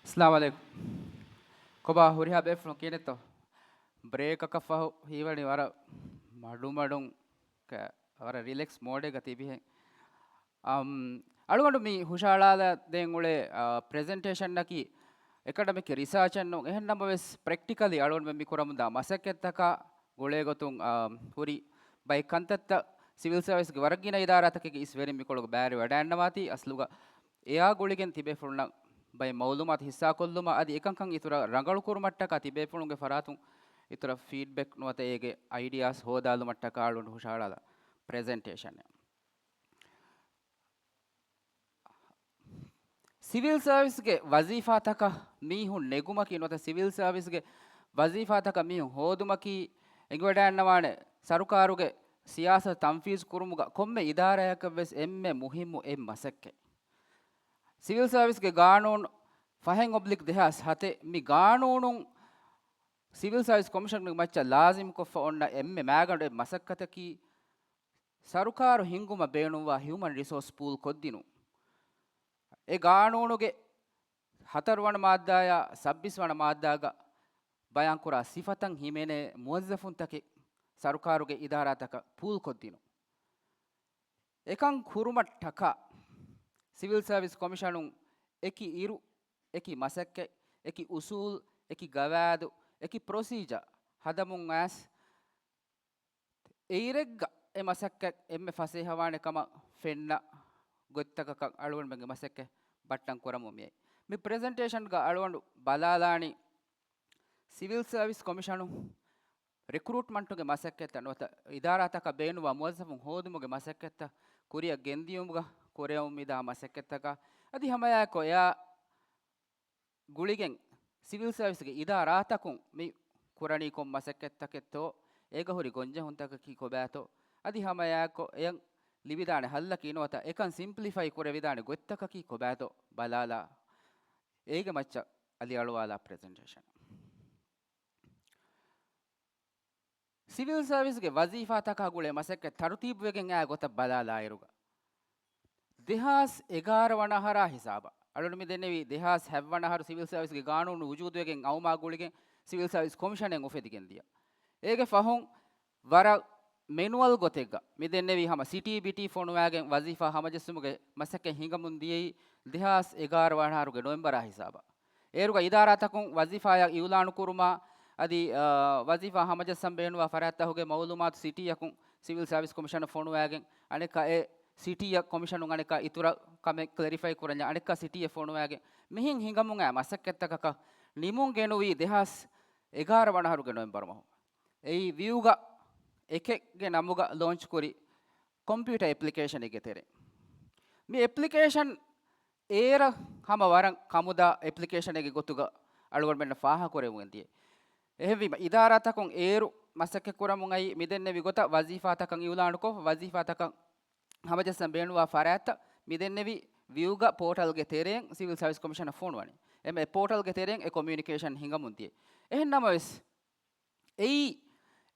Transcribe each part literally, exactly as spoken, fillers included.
އައްސަލާމު ޢަލައިކުމް. ކޮބާ ހުރިހާ ބޭފުޅުން ކިހިނެއްތޯ؟ ބްރޭކަކަށް ފަހު ހީވަނީ ވަރަށް މަޑުމަޑުން ކަ-، ވަރަށް ރިލެކްސް މޯޑެއްގަ ތިބިހެން. އަމް، އަޅުގަނޑު މި ހުށަހަޅާލަ ދޭން އުޅޭ، އާ، ޕްރެޒެންޓޭޝަންއަކީ އެކަޑަމިކް ރިސާޗެއް ނޫން. އެހެން ނަމަވެސް، ޕްރެކްޓިކަލީ އަޅުގަނޑުމެން މި ކުރަމުންދާ މަސައްކަތްތަކާ ގުޅޭގޮތުން، އާ، ހުރި ބައެއް ކަންތައްތައް ސިވިލް ސަރވިސްގެ ވަރަށް ގިނަ އިދާރާތަކެއްގެ އިސް ވެރިން މިކޮޅުގަ ބައިވެރިވަޑައިންނަވާތީ، އަސްލުގަ އެއާ ގުޅިގެން ތިބޭފުޅުންނަށް ބައެއް މައުލޫމާތު ހިއްސާކޮށްލުމަށް އަދި އެކަންކަން އިތުރަށް ރަނގަޅުކުރުމަށްޓަކާ ތިބޭފުޅުންގެ ފަރާތުން އިތުރަށް ފީޑްބެކް ނުވަތަ އޭގެ އައިޑިއާސް ހޯދާލުމަށްޓަކާ އަޅުގަނޑު ހުށަހަޅާލާ ޕްރެޒެންޓޭޝަނެއް. ސިވިލް ސަރވިސްގެ ވަޒީފާތަކަށް މީހުން ނެގުމަކީ ނުވަތަ ސިވިލް ސަރވިސްގެ ވަޒީފާތަކަށް މީހުން ހޯދުމަކީ އެނގިވަޑައިންނަވާނެ ސަރުކާރުގެ ސިޔާސަތު ތަންފީޒު ކުރުމުގަ ކޮންމެ އިދާރާއަކަށްވެސް އެންމެ މުހިއްމު އެއް މަސައްކަތް. ސިވިލް ސަރވިސްގެ ގާނޫނު ފަހެއް އޮބްލިކް ދެހާސް ހަތެއް މި ގާނޫނުން ސިވިލް ސަރވިސް ކޮމިޝަންގެ މައްޗަށް ލާޒިމްކޮށްފަ އޮންނަ އެންމެ މައިގަނޑު އެއް މަސައްކަތަކީ، ސަރުކާރު ހިންގުމަށް ބޭނުންވާ ހިއުމަން ރިސޯސް ޕޫލް ކޮށްދިނުން. އެ ގާނޫނުގެ ހަތަރު ވަނަ މާއްދާއާ ސައްބީސް ވަނަ މާއްދާގަ ބަޔާންކުރާ ސިފަތައް ހިމެނޭ މުވައްޒަފުންތަކެއް ސަރުކާރުގެ އިދާރާތަކަށް ޕޫލް ކޮށްދިނުން. އެކަން ކުރުމަށްޓަކާ، ސިވިލް ސަރވިސް ކޮމިޝަނުން އެކި އިރު، އެކި މަސައްކަތް، އެކި އުސޫލް، އެކި ގަވާއިދު، އެކި ޕްރޮސީޖާ ހަދަމުން އައިސް، އެއިރެއްގަ އެ މަސައްކަތް އެންމެ ފަސޭހަވާނެ ކަމަށް ފެންނަ ގޮތްތަކަކަށް އަޅުގަނޑުމެންގެ މަސައްކަތް ބައްޓަން ކުރަމުން މިއައީ. މި ޕްރެޒެންޓޭޝަންގަ އަޅުގަނޑު ބަލާލާނީ، ސިވިލް ސަރވިސް ކޮމިޝަނު ރިކްރޫޓްމަންޓުގެ މަސައްކަތްތައް ނުވަތަ އިދާރާތަކަށް ބޭނުންވާ މުވައްޒަފުން ހޯދުމުގެ މަސައްކަތްތައް ކުރިއަށް ގެންދިޔުމުގަ ކުރެވެމުން މިދާ މަސައްކަތްތަކާ އަދި ހަމައެއާއެކު އެއާ ގުޅިގެން ސިވިލް ސަރވިސްގެ އިދާރާތަކުން މި ކުރަނީ ކޮން މަސައްކަތްތަކެއްތޯ، އޭގަ ހުރި ގޮންޖެހުންތަކަކީ ކޮބާތޯ، އަދި ހަމައެއާއެކު އެޔަށް ލިބިދާނެ ހައްލަކީ ނުވަތަ އެކަން ސިމްޕްލިފައި ކުރެވިދާނެ ގޮތްތަކަކީ ކޮބާތޯ ބަލާލާ، އޭގެ މައްޗަށް އަލިއަޅުވާލާ ޕްރެޒެންޓޭޝަން. ސިވިލް ސަރވިސްގެ ވަޒީފާތަކާ ގުޅޭ މަސައްކަތް ތަރުތީބުވެގެން އާ ގޮތަށް ބަލާލާއިރުގަ، ދެހާސް އެގާރަ ވަނަ އަހަރާ ހިސާބަށް، އަޅުން މި ދެންނެވީ ދެހާސް ހަތް ވަނަ އަހަރު ސިވިލް ސަރވިސްގެ ގާނޫނު ވުޖޫދުވެގެން އައުމާ ގުޅިގެން ސިވިލް ސަރވިސް ކޮމިޝަނެއް އުފެދިގެން ދިޔަ. އޭގެ ފަހުން ވަރަށް މެނުއަލް ގޮތެއްގަ މި ދެންނެވީ ހަމަ ސިޓީ ބިޓީ ފޮނުވާގެން ވަޒީފާ ހަމަޖެއްސުމުގެ މަސައްކަތް ހިނގަމުން ދިޔައީ ދެހާސް އެގާރަ ވަނަ އަހަރުގެ ނޮވެމްބަރާ ހިސާބަށް. އޭރުގަ އިދާރާތަކުން ވަޒީފާއަށް އިއުލާނު ކުރުމާ އަދި، އާ، ވަޒީފާ ހަމަޖައްސަން ބޭނުންވާ ފަރާތްތަކުގެ މައުލޫމާތު ސިޓީއަކުން ސިވިލް ސަރވިސް ކޮމިޝަނަށް ފޮނުވާގެން، އަނެއްކާ އެ ސިޓީއަށް ކޮމިޝަނުން އަނެއްކާ އިތުރަށް ކަމެއް ކްލެރިފައި ކުރަންޏާ އަނެއްކާ ސިޓީއަށް ފޮނުވާގެން މިހެން ހިނގަމުން އައި މަސައްކަތްތަކަކަށް ނިމުން ގެނުވީ ދެހާސް އެގާރަ ވަނަ އަހަރުގެ ނޮވެމްބަރު މަހު. އެއީ ވިއުގަ އެކެއްގެ ނަމުގަ ލޯންޗް ކުރި ކޮމްޕިއުޓަ އެޕްލިކޭޝަނެއްގެ ތެރެއިން. މި އެޕްލިކޭޝަން އޭރަށް ހަމަ ވަރަށް ކަމުދާ އެޕްލިކޭޝަނެއްގެ ގޮތުގަ އަޅުގަނޑުމެންނަށް ފާހަގަކުރެވުމެއް ދިޔަ. އެހެންވީމަ، އިދާރާތަކުން އޭރު މަސައްކަތް ކުރަމުން އައީ މިދެންނެވި ގޮތަށް ވަޒީފާތަކަށް އިއުލާނުކޮށް، ވަޒީފާތަކަށް ހަމަޖައްސަން ބޭނުންވާ ފަރާތްތައް މިދެންނެވި ވިއުގަ ޕޯޓަލްގެ ތެރެއިން ސިވިލް ސަރވިސް ކޮމިޝަނަށް ފޮނުވަނީ. އެމެ ޕޯޓަލްގެ ތެރެއިން އެ ކޮމިއުނިކޭޝަން ހިނގަމުން ދިޔަ. އެހެން ނަމަވެސް، އެއީ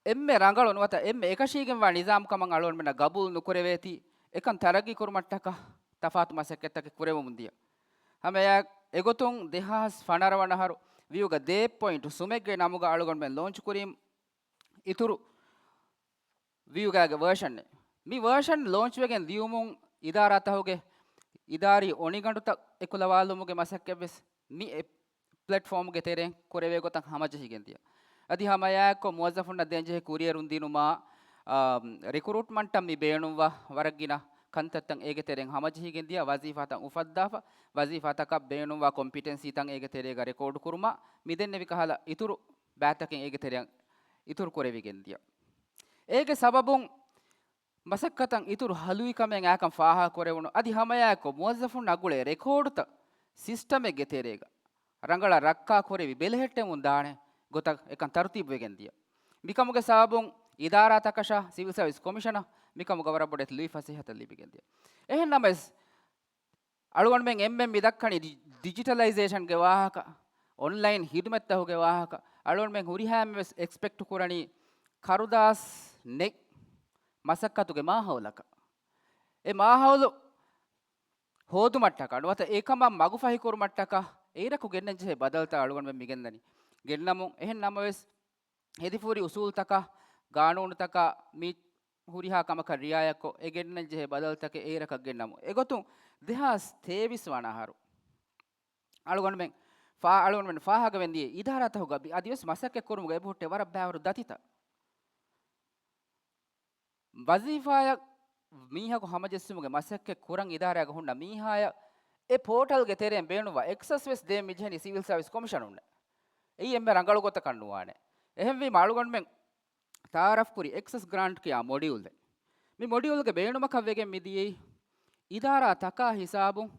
އެންމެ ރަނގަޅު ނުވަތަ އެންމެ އެކަށީގެންވާ ނިޒާމް ކަމަށް އަޅުގަނޑުމެންނަށް ގަބޫލު ނުކުރެވޭތީ، އެކަން ތަރައްގީ ކުރުމަށްޓަކާ ތަފާތު މަސައްކަތްތަކެއް ކުރެވެމުން ދިޔަ. ހަމައެއާ އެގޮތުން ދެހާސް ފަނަރަ ވަނަ އަހަރު ވިއުގަ ދޭއް ޕޮއިންޓު ސުމެއްގެ ނަމުގަ އަޅުގަނޑުމެން ލޯންޗް ކުރީ އިތުރު ވިއުގާގެ ވާޝަންއެއް. މި ވާޝަން ލޯންޗްވެގެން ދިޔުމުން އިދާރާތަކުގެ އިދާރީ އޮނިގަނޑުތައް އެކުލަވާލުމުގެ މަސައްކަތްވެސް މި އެ ޕްލެޓްފޯމްގެ ތެރެއިން ކުރެވޭ ގޮތަށް ހަމަޖެހިގެން ދިޔަ. އަދި ހަމައެއާއެއްކޮށް މުވައްޒަފުންނަށް ދޭންޖެހޭ ކުރިއެރުން ދިނުމާ، އާ، ރިކްރޫޓްމަންޓަށް މި ބޭނުންވާ ވަރަށް ގިނަ ކަންތައްތައް އޭގެ ތެރެއިން ހަމަޖެހިގެން ދިޔަ، ވަޒީފާތައް އުފައްދާފަ، ވަޒީފާތަކަށް ބޭނުންވާ ކޮމްޕިޓެންސީތައް އޭގެ ތެރޭގަ ރެކޯޑު ކުރުމާ، މި ދެންނެވި ކަހަލަ އިތުރު ބައިތަކެއް އޭގެ ތެރެއަށް އިތުރު ކުރެވިގެން ދިޔަ. އޭގެ ސަބަބުން މަސައްކަތަށް އިތުރު ހަލުވިކަމެއް އާކަން ފާހަގަކުރެވުނު. އަދި ހަމައެއާއެކު މުވައްޒަފުންނަށް ގުޅޭ ރެކޯޑުތައް ސިސްޓަމެއްގެ ތެރޭގަ ރަނގަޅަށް ރައްކާ ކުރެވި ބެލެހެއްޓެމުން ދާނެ ގޮތަށް އެކަން ތަރުތީބުވެގެން ދިޔަ. މިކަމުގެ ސަބަބުން އިދާރާތަކަށާ ސިވިލް ސަރވިސް ކޮމިޝަނަށް މިކަމުގަ ވަރަށް ބޮޑެތި ލުއިފަސޭހަތައް ލިބިގެން ދިޔަ. އެހެން ނަމަވެސް، އަޅުގަނޑުމެން އެންމެން މި ދައްކަނީ ޑި-، ޑިޖިޓަލައިޒޭޝަންގެ ވާހަކަ، އޮންލައިން ހިދުމަތްތަކުގެ ވާހަކަ. އަޅުގަނޑުމެން ހުރިހާ އެންމެން ވެސް އެކްސްޕެކްޓް ކުރަނީ ކަރުދާސް ނެތް މަސައްކަތުގެ މާހައުލަކަށް. އެ މާހައުލު ހޯދުމަށްޓަކާ ނުވަތަ އެކަމަށް މަގުފަހިކުރުމަށްޓަކާ އެއިރަކު ގެންނަން ޖެހޭ ބަދަލުތައް އަޅުގަނޑުމެން މިގެންދަނީ ގެންނަމުން. އެހެން ނަމަވެސް، ހެދިފޫރި އުސޫލުތަކާ، ގާނޫނުތަކާ މި ހުރިހާ ކަމަކަށް ރިއާޔަތްކޮށް، އެ ގެންނަން ޖެހޭ ބަދަލުތަކެއް އެއިރަކަށް ގެންނަމުން. އެގޮތުން ދެހާސް ތޭވީސް ވަނަ އަހަރު އަޅުގަނޑުމެން ފާ-، އަޅުގަނޑުމެން ފާހަގަވެން ދިޔަ އިދާރާތަކުގަ ބި-، އަދިވެސް މަސައްކަތް ކުރުމުގަ އެބަހުއްޓޭ ވަރަށް ބާވަރު ދަތިތައް. ވަޒީފާއަށް މީހަކު ހަމަޖެއްސުމުގެ މަސައްކަތް ކުރަން އިދާރާގަ ހުންނަ މީހާޔަށް އެ ޕޯޓަލްގެ ތެރެއިން ބޭނުންވާ އެކްސަސް ވެސް ދޭން މިޖެހެނީ ސިވިލް ސާވިސް ކޮމިޝަނުންނަށް. އެއީ އެންމެ ރަނގަޅު ގޮތަކަށް ނުވާނެ. އެހެންވީމަ އަޅުގަނޑުމެން ތައާރަފް ކުރި އެކްސަސް ގްރާންޓް ކިޔާ މޮޑިއުލް ދެން. މި މޮޑިއުލްގެ ބޭނުމަކަށް ވެގެން މިދިޔައީ، އިދާރާ ތަކާ ހިސާބުން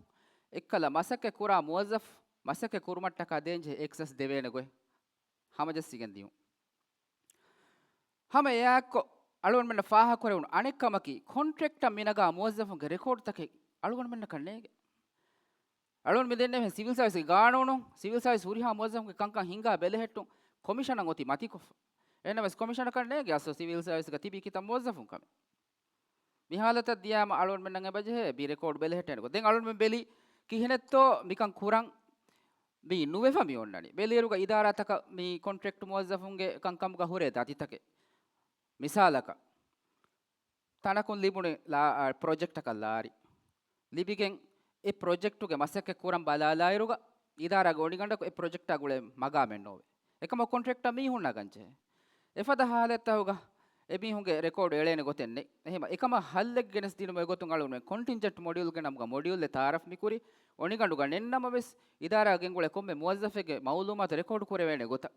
އެއްކަލަ މަސައްކަތް ކުރާ މުވައްޒަފް މަސައްކަތް ކުރުމަށްޓަކާ ދޭންޖެހޭ އެކްސަސް ދެވޭނެ ގޮތް ހަމަޖައްސިގެން ދިޔުން. ހަމަ އެއާއެއްކޮށް، އަޅުގަނޑުމެންނަށް ފާހަގަކުރެވުނު އަނެއް ކަމަކީ، ކޮންޓްރެކްޓަށް މިނަގާ މުވައްޒަފުންގެ ރެކޯޑްތަކެއް އަޅުގަނޑުމެންނަކަށް ނޭގެ. އަޅުގަނޑު މި ދެންނެވި ސިވިލް ސާވިސްގެ ގާނޫނުން، ސިވިލް ސާވިސް ހުރިހާ މުވައްޒަފުންގެ ކަންކަން ހިންގާ ބެލެހެއްޓުން ކޮމިޝަނަށް އޮތީ މަތިކޮށްފަ. އެހެންނަމަވެސް ކޮމިޝަނަކަށް ނޭގެ އަސްލު ސިވިލް ސާވިސްގަ ތިބީ ކިތައް މުވައްޒަފުން ކަމެއް. މި ހާލަތަށް ދިޔާމަ އަޅުގަނޑުމެންނަށް އެބަޖެހޭ މި ރެކޯޑް ބެލެހެއްޓޭނެ ގޮތް. ދެން އަޅުގަނޑުމެން ބެލީ ކިހިނެއްތޯ މިކަން ކުރަން މި ނުވެފަ މި އޮންނަނީ. ބެލިއިރުގަ އިދާރާތަކަށް މި ކޮންޓްރެކްޓް މުވައްޒަފުންގެ ކަންކަމުގަ ހުރޭ ދަތިތަކެއް. މިސާލަކަށް، ތަނަކުން ލިބުނު ލާ-، އާ، ޕްރޮޖެކްޓަކަށް ލާރި ލިބިގެން، އެ ޕްރޮޖެކްޓުގެ މަސައްކަތް ކުރަން ބަލާލާއިރުގަ، އިދާރާގެ އޮނިގަނޑަކު އެ ޕްރޮޖެކްޓާ ގުޅޭ މަގާމެއް ނޯވޭ. އެކަމަކު ކޮންޓްރެކްޓަށް މީހުން ނަގަންޖެހޭ. އެފަދަ ހާލަތްތަކުގަ އެމީހުންގެ ރެކޯޑް އެޅޭނެ ގޮތެއް ނެތް. އެހެންވީމަ އެކަމަށް ހައްލެއް ގެނެސް ދިނުމުގެ ގޮތުން އަޅުގަނޑުމެން ކޮންޓިންޖެންޓް މޮޑިއުލްގެ ނަމުގަ މޮޑިއުލްއެއް ތައާރަފް މިކުރީ. އޮނިގަނޑުގަ ނެތް ނަމަވެސް، އިދާރާ ގެންގުޅޭ ކޮންމެ މުވައްޒަފެއްގެ މައުލޫމާތު ރެކޯޑް ކުރެވޭނެ ގޮތަށް.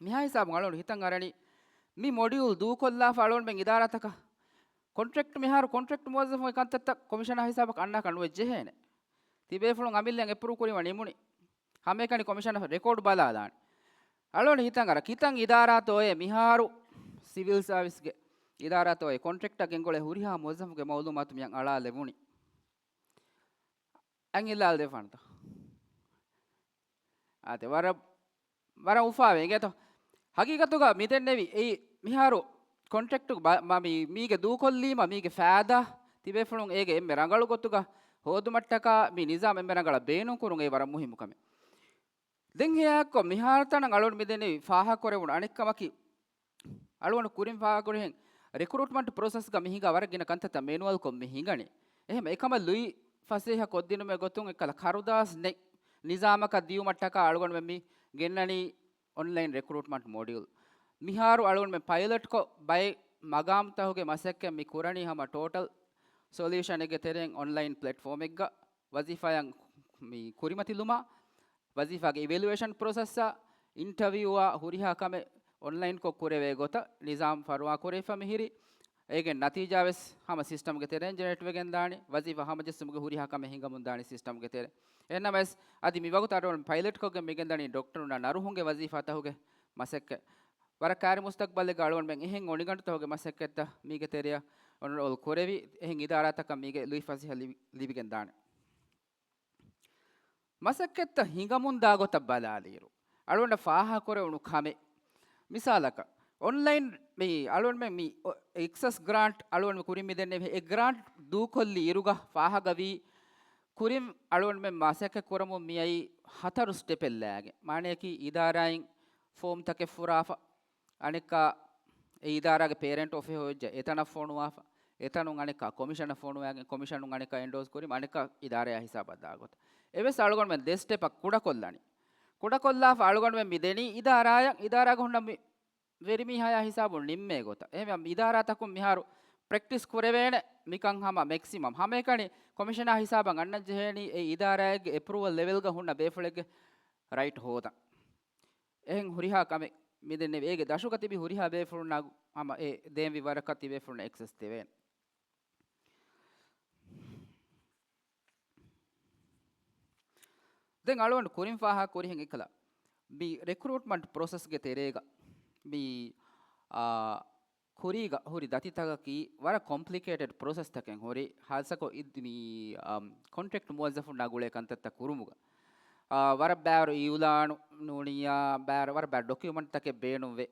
މިހާ ހިސާބުން އަޅުގަނޑު ހިތަށް އަރަނީ، މި މޮޑިއުލް ދޫކޮށްލާފަ އަޅުގަނޑުމެން އިދާރާތަކަށް ކޮންޓްރެކްޓް މިހާރު ކޮންޓްރެކްޓް މުވައްޒަފުންގެ ކަންތައްތައް ކޮމިޝަނާ ހިސާބަކަށް އަންނާކަށް ނުވެ ޖެހޭނެ. ތިބޭފުޅުން އަމިއްލައިން އެޕްރޫވް ކުރީމަ ނިމުނީ. ހަމައެކަނި ކޮމިޝަނަށް ރެކޯޑް ބަލާލާނެ. އަޅުގަނޑު ހިތަށް އަރާ ކިތަން އިދާރާތޯއޭ މިހާރު ސިވިލް ސާވިސްގެ އިދާރާތޯއޭ ކޮންޓްރެކްޓަށް ގެންގުޅޭ ހުރިހާ މުވައްޒަފުގެ މައުލޫމާތު މިއަށް އަޅާލެވުނީ. އަން އިލާލް ދެފާނުތަ؟ އާދެ، ވަރަށް، ވަރަށް އުފާވެ އިނގޭތޯ. ހަގީގަތުގަ މިދެންނެވި އެއީ މިހާރު ކޮންޓްރެކްޓު ބަ-، މަ-، މީ-، މީގެ ދޫކޮށްލީމަ މީގެ ފައިދާ ތިބޭފުޅުން އޭގެ އެންމެ ރަނގަޅު ގޮތުގަ ހޯދުމަށްޓަކާ މި ނިޒާމް އެންމެ ރަނގަޅަށް ބޭނުންކުރުން އެއީ ވަރަށް މުހިއްމު ކަމެއް. ދެން ހެޔާއެއްކޮށް މިހާރު ތަނަށް އަޅުގަނޑު މިދެންނެވި ފާހަގަކުރެވުނު އަނެއްކަމަކީ، އަޅުގަނޑު ކުރިން ފާހަގަކުރިހެން ރިކްރޫޓްމަންޓް ޕްރޮސެސްގަ މި ހިނގާ ވަރަށް ގިނަ ކަންތައްތައް މެނުއަލްކޮށް މި ހިނގަނީ. އެހެން އެކަމަށް ލުއި ފަސޭހަ ކޮށްދިނުމެއް ގޮތުން އެއްކަލަ ކަރުދާސް ނެތް ނިޒާމަކަށް ދިޔުމަށްޓަކާ އަޅުގަނޑުމެން މި ގެންނަނީ އޮންލައިން ރިކްރޫޓްމަންޓް މޮޑިއުލް. މިހާރު އަޅުގަނޑުމެން ޕައިލަޓްކޮށް ބައެއް މަގާމްތަކުގެ މަސައްކަތް މި ކުރަނީ ހަމަ ޓޯޓަލް ސޮލިއުޝަނެއްގެ ތެރެއިން އޮންލައިން ޕްލެޓްފޯމެއްގަ ވަޒީފާއަށް މި ކުރިމަތިލުމާ، ވަޒީފާގެ އިވެލުއޭޝަން ޕްރޮސެސްއާ، އިންޓަވިއުއާ ހުރިހާ ކަމެއް އޮންލައިންކޮށް ކުރެވޭ ގޮތަށް ނިޒާމް ފަރުވާކުރެވިފަ މިހިރީ. އޭގެ ނަތީޖާވެސް ހަމަ ސިސްޓަމްގެ ތެރެއިން ޖެނެރޭޓް ވެގެން ދާނެ. ވަޒީފާ ހަމަޖެއްސުމުގެ ހުރިހާ ކަމެއް ހިނގަމުން ދާނެ ސިސްޓަމްގެ ތެރެ. އެހެންނަމަވެސް، އަދި މި ވަގުތު އަޑުއަހަން ޕައިލަޓްކޮށްގެން މިގެންދަނީ ޑޮކްޓަރުންނާ ނަރުހުންގެ ވަޒީފާތަކުގެ މަސައްކަތް. ވަރަށް ކާރި މުސްތަގްބަލެއްގަ އަޅުގަނޑުމެން އެހެން އޮނިގަނޑުތަކުގެ މަސައްކަތްތައް މީގެ ތެރެއަށް އޮންރޯލް ކުރެވި، އެހެން އިދާރާތަކަށް މީގެ ލުއިފަސޭހަ ލިބި-، ލިބިގެން ދާނެ. މަސައްކަތްތައް ހިނގަމުންދާ ގޮތަށް ބަލާލިއިރު، އަޅުގަނޑަށް ފާހަގަކުރެވުނު ކަމެއް. މިސާލަކަށް، އޮންލައިން މި އަޅުގަނޑުމެން މި އޮ-، އެކްސަސް ގްރާންޓް އަޅުގަނޑު ކުރިން މި ދެންނެވި އެ ގްރާންޓް ދޫކޮށްލި އިރުގަ ފާހަގަވީ، ކުރިން އަޅުގަނޑުމެން މަސައްކަތް ކުރަމުން މިއައީ ހަތަރު ސްޓެޕެއް ލައިގެން. މާނަޔަކީ އިދާރާއިން ފޯމްތަކެއް ފުރާފަ، އަނެއްކާ އެ އިދާރާގެ ޕޭރެންޓް އޮފީހަށް އޮތްޖެ އެތަނަށް ފޮނުވާފަ، އެތަނުން އަނެއްކާ ކޮމިޝަނަށް ފޮނުވާގެން، ކޮމިޝަނުން އަނެއްކާ އެންޑޯސް ކުރީމަ އަނެއްކާ އިދާރާއާ ހިސާބަށް ދާ ގޮތަށް. އެވެސް އަޅުގަނޑުމެން ދެ ސްޓެޕަށް ކުޑަކޮށްލަނީ. ކުޑަކޮށްލާފަ އަޅުގަނޑުމެން މި ދެނީ އިދާރާއަށް، އިދާރާގަ ހުންނަ މި ވެރިމީހާޔާ ހިސާބުން ނިންމޭ ގޮތަށް. އެހެންވެ، އިދާރާތަކުން މިހާރު ޕްރެކްޓިސް ކުރެވޭނެ މިކަން ހަމަ މެކްސިމަމް. ހަމައެކަނި ކޮމިޝަނާ ހިސާބަށް އަންނަން ޖެހޭނީ އެ އިދާރާއެއްގެ އެޕްރޫވަލް ލެވެލްގަ ހުންނަ ބޭފުޅެއްގެ ރައިޓް ހޯދަން. އެހެން ހުރިހާ ކަމެއް މިދެންނެވި އޭގެ ދަށުގަ ތިބި ހުރިހާ ބޭފުޅުންނާ ހަމަ އެ ދޭންވި ވަރަކަށް ތިބޭފުޅުންނަށް އެކްސެސް ދެވޭނެ. ދެން އަޅުގަނޑު ކުރިން ފާހަގަ ކުރިހެން އެކަލަ މި ރެކްރޫޓްމަންޓް ޕްރޮސެސްގެ ތެރޭގަ މި، އާ، ކުރީގަ ހުރި ދަތިތަކަކީ ވަރަށް ކޮމްޕްލިކޭޓެޑް ޕްރޮސެސްތަކެއް ހުރި ހާއްސަކޮށް އި-، މި، އާ، ކޮންޓްރެކްޓް މުވައްޒަފުންނާ ގުޅޭ ކަންތައްތައް ކުރުމުގަ، އާ، ވަރަށް ބާރު އިއުލާނު ނޫނިއްޔާ، ބާރު، ވަރަށް ބާރު ޑޮކިއުމަންޓްތަކެއް ބޭނުންވޭ.